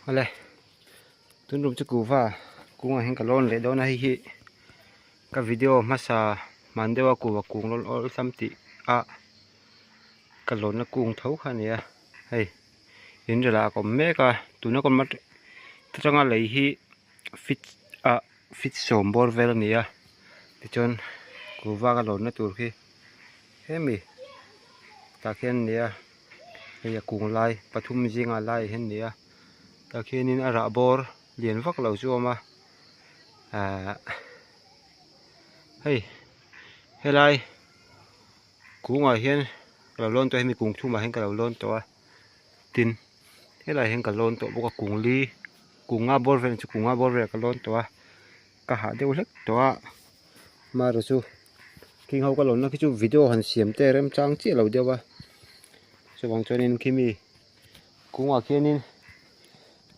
Awle tun rum chu kuhva kungah hian ka lawn leh dawn a hei hi ka video hmasa hman deuha kuhva kung lawn awlsam tih a ka lawnna kung tho kha a ni a hei in rel ah ka awm mek a tuna ka awm atanga lei hi fit ah fit sawm bawr vel a ni a tichuan kuhva ka lawnna tur khi hemi tah khian a ni a. Hei a kung lai pathum zingah laiah hian a ni a tah khianin a rah bawr lian vak lo chu a awm a ahh hei helai kungah hian ka lo lawn tawh a hemi kung chhungah hian ka lo lawn tawh a tin helaiah hian ka lawn tawh bawk a kung li kung nga bawr vel chu kung nga bawr velah ka lawn tawh a ka hah deuh hlek tawh a amaherawhchu chu khing ho ka lawnna khi chu video han siam te remchang chiah lo deuh a chuvang chuanin khimi kungah khianin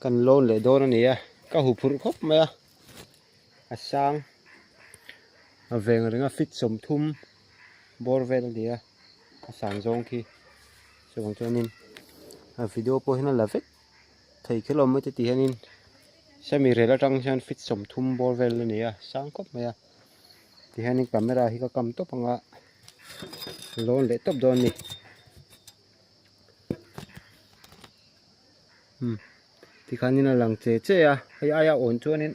kan lawn leh dawn a ni a ka huphurh khawp mai a a sang a veng reng a fit 30 bawr vel a ni a a sang zawng khi chuvang chuanin a video pawh hian a la vek thei kher lo mai te ti hianin semi rel atang hian fit 30 bawr vel a ni a sang khawp mai a tihianin camera hi ka kam tawp anga lawn leh tawp dawn a ni umm tikhanin a lang che che a hei aia awn chuanin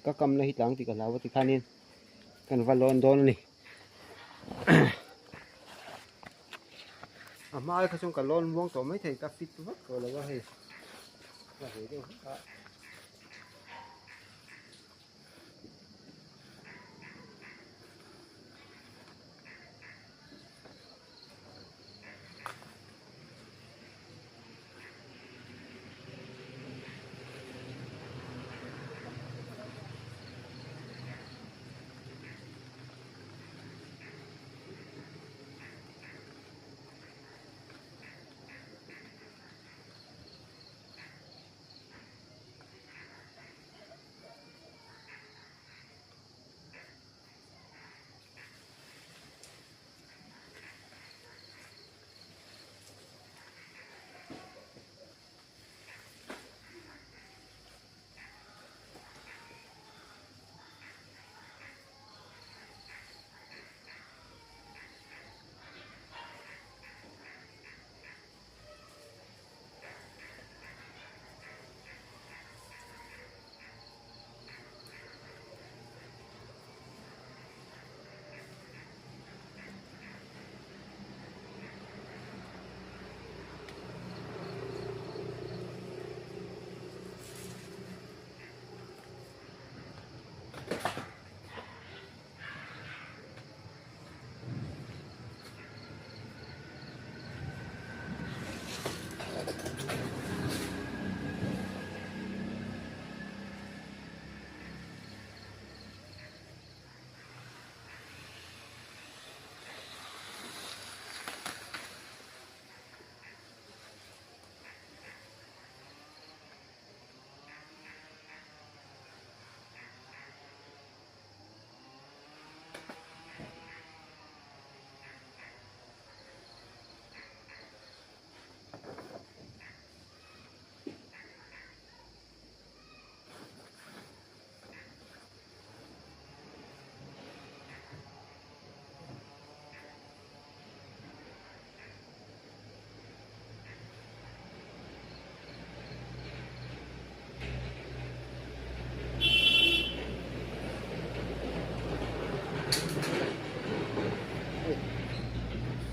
ka kamna hi tlang tih ka hlau a tikhanin kan va lawn dawn a ni a hma ai kha chuan ka lawn muang tawh maithei ka fit vak tawh lo a hei ka ve deuh hlek a.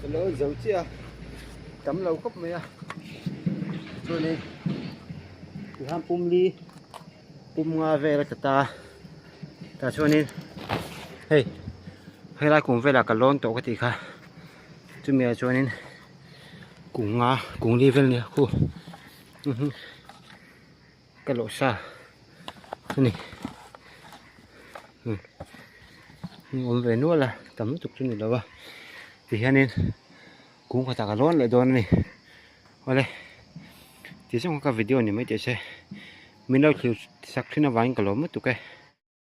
Lo zo chiah a tam lo khawp mai a chuanin tihian pum li pum nga vel a tla ta tah chuanin hei helai kum velah ka lawn tawh ka tih kha chumi ah chuanin kum nga kum li vel nia khu ka lawh sa a ni awm ve nual a tam lutuk chu ni lo a tihianin kung khatah ka lawn leh dawn a ni awle ti zawng kha ka video ni mai teh se min lo thlir sak thin avangin ka lawm lutuk e.